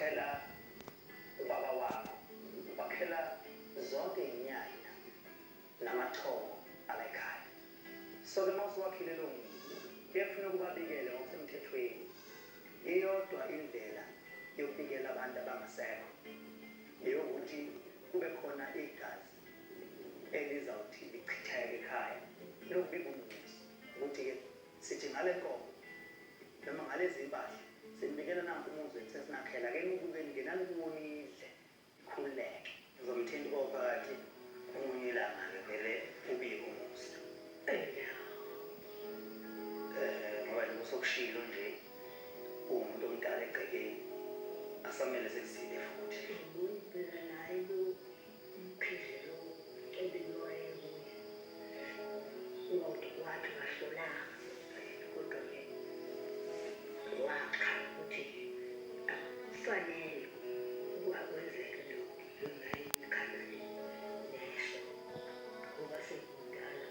Wakhela ubaba wakho, wakhela zonke iy'nyanya namathongo alayikhaya. So-ke uma usuwakhile lowo muzi, kuyafuneka ubabikele ngokusemthethweni. Iyodwa indlela yokubikela abantu abangasekho eyokuthi kube khona igazi elizawuthi lichitheke ekhaya lokubika umuzi ukuthi-ke sithi ngale nkomo noma ngalezi mpahla sinibikela nanku umuzi wethu sesinakhela ke nibukeni ngenani kuwo nidle nikhululeke. Ngizomthinta ubaba phakathi omunye ilanga-ke vele ubike umuzi. Ngoba nje usokushilo nje uwumuntu omdala egcekeni asamele sekuzibe futhi. Ngibheka naye lo uMkhize lo ebike wayekuye wathi kahlolanga kodwa-ke wachaza ukuthi akufanele ukuba kwenzeke lokhu njengaye neso ngoba sekudala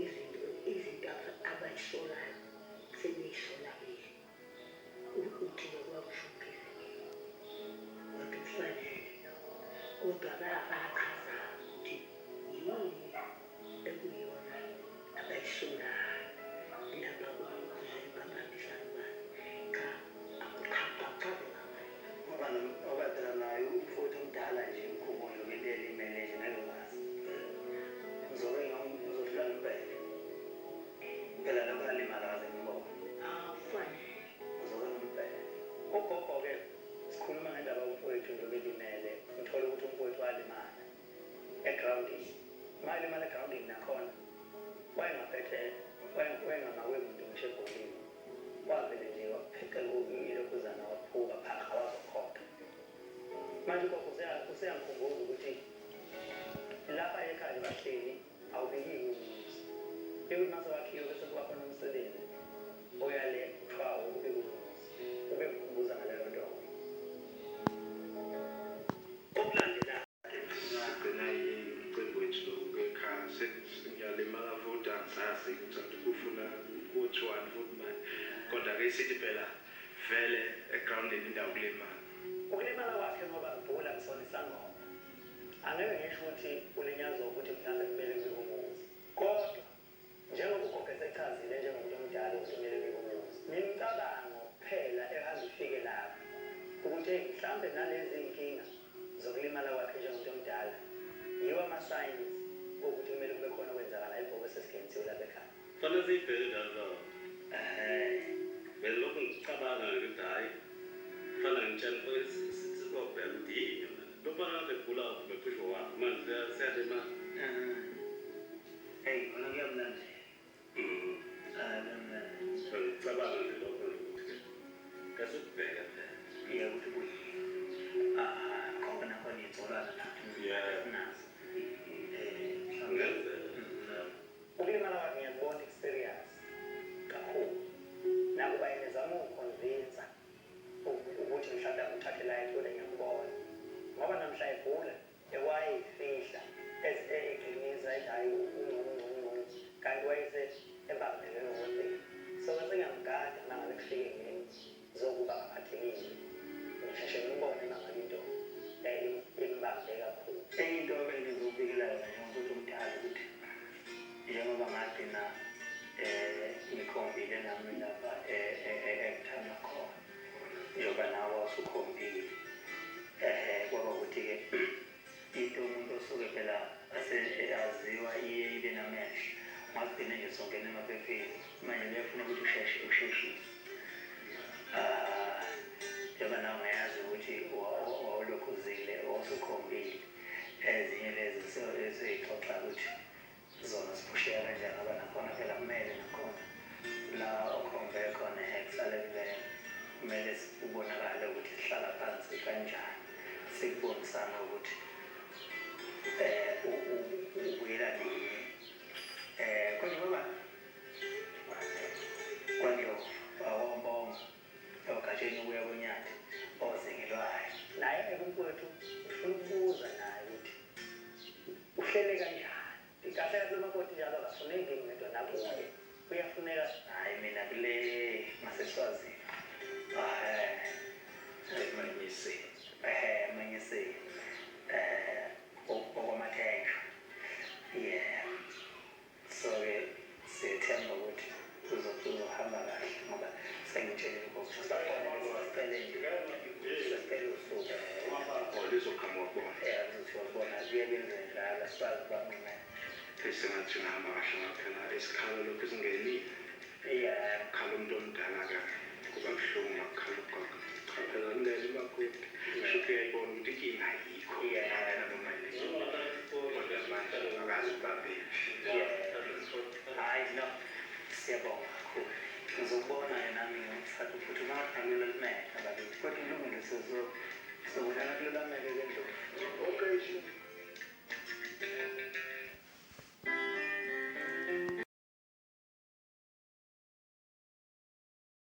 izinto izinto abayisolayo sebeyisola kile uthi-ke kwakusho uMkhize wathi kufanele lokho kodwa bachaza ukuthi yini ekuyiyona abayisolayo lapha kuze babambisane cha akuchazeka Ngoba ngoba phela naye umfowethu omdala nje ukhumbulo ngento elimele nje ngeke wazi. Ngizoke ngizodlula ngibheke. Phela lokho alimala kaze ngibone. Akufanele. Ngizoke ngimbheke. Ugogo-ke sikhuluma ngendaba yomfowethu nje obelimele, ngithole ukuthi umfowethu walimala egrawundini. Uma elimala egrawundini nakhona wayengaphethe wayengamakwe muntu ngisho ebholini. Wavele nje wapheqeka ilokhuzana waphuka phaqa wazokhokha. Manje ugogo useyangikhumbuza ukuthi lapha ekhaya bahleli awubikiwe umuzi. Bekuthi mase wakhiwe bese kuba khona umsebenzi oyale kuthiwa ukubika umuzi. Ube ngikhumbuza ngaleyo nto. Okulandelayo Sigcina umcimbi wethu lo ekhaya sengiyalimala futhi angisazi ukuthi kufuna kuthiwani futhi manje kodwa-ke sithi phela vele egrawundini indawo kulimala. Ukulimala kwakhe ngoba ngibhula ngisona isangoma. Angeke ngisho ukuthi ulinyazwa ukuthi mhlawumbe kumele kubikwe umuzi. Kodwa njengoba ugogo esechazile njengomuntu omdala ukuthi kumele kubikwe umuzi, nemicabango kuphela ehamba ifike lapho ukuthi eyi mhlawumbe nalezi iy'nkinga zokulimala kwakhe njengomuntu omdala yiwo ama-signs okuthi kumele kube khona okwenzakalayo ibhokisi esigenisiwe lapha ekhaya. Fanele siyibheke njalo lawo. Vele lokhu ngicabanga ngithi hhayi kufanele ngitshele sibobheka ukuthi yini yona. Lo mfana kade egula bephusha wafa manje siyalimala. Eyi kona kuyamlandela. Kuyamlandela. Ngicabanga nje lokho nje ukuthi-ke kasikubheke phela. Iya ukuthi kuyini. Khona khona iy'tholwana lapho esinazo. Mhlawumbe. Kungenzeka. Ukulimala kwakhe ngiyakubona ku-serious kakhulu. Nakuba yena ezama ukungiconvinsa ukuthi mhlawumbe akuthathe light kodwa ngiyakubona. Ngoba namhla egula wayeyifihla egciniza ethi hhayi ungcono ungcono ungcono kanti wayese ebambelwe ngokocingo. So bese ngiyamgada uma ngabe kufike ngeni zokuba akaphathekile. Ngisheshe ngimbone uma ngabe into imbambe kakhulu. Enye into ebengizokubikela yona njengomuntu omdala ukuthi njengoba ngagcina ngikhombile nami lapha engithanda khona njengoba nawe wawusukhombile kwaba ukuthi-ke into umuntu osuke phela aziwa iye ibe namehlo ngagcina nje songena emaphepheni manje kuyafuna ukuthi usheshe usheshise. Njengoba nawe ngiyazi ukuthi wawulokhu uzile wawusukhombile ezinye lezi esey'xoxa ukuthi zona ziphusheka kanjani ngoba nakhona phela kumele nakhona la okhombe khona kusale kube kumele kubonakale ukuthi sihlala phansi kanjani sikubonisana ukuthi ubuyela nini kodwa baba kwaNdlovu awombongo ogatsheni ukuya konyathi ozingelwayo naye umfowethu ufuna ukubuza naye ukuthi uhlele kanjani kahle kahle umakoti njalo akafuneki ngedwa nakuye kuyafuneka. Hhayi mina kule ngaseSwazini. Let me see. omdala sikwazi ukubanqumela. Sengathi ngihamba kahle ngoba phela isikhala lokhu singenile. Yebo. Khala umuntu omdala-ke kuba buhlungu.